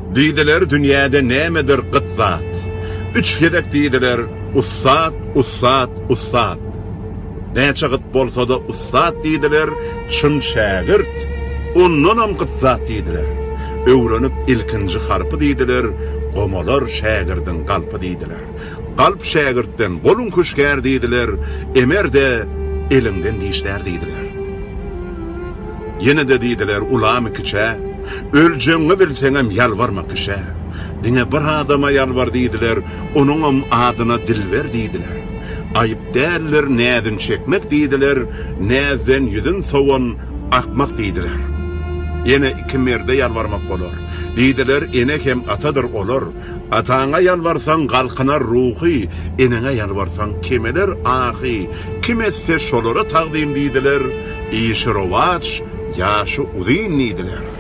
Diýdiler, Dünýäde nämedir gyt zat? Üç gezek diýdiler, Ussat, ussat, ussat. Näçe gyt bolsa-da ussat diýdiler, çyn şägirt, ondanam gyt zat diýdiler. Öwrenip ilkinji harpy diýdiler, gomalar şägirdiň galpy diýdiler. Galp şägirtden boluň hüşgär diýdiler, emer-de eliňden dişlär diýdiler. Ýene-de diýdiler ulamy kiçä, Öljegiňi bilseňem ýalbarma kişä. Diňe bir adama ýalbar diýdiler, onuňam adyna Dilber diýdiler. Aýyp däldir näzin çekmek diýdiler, näzden ýüzün sowan akmak diýdiler. Ýene iki merde ýalbarmak bolar. Diýdiler, ene hem atadyr olar. Ataňa ýalbarsaň galkynar ruhy, eneňe ýalbarsaň kemeler ahy, kim etse şolara tagzym diýdiler, işi rowaç, ýaşy uzyn diýdiler.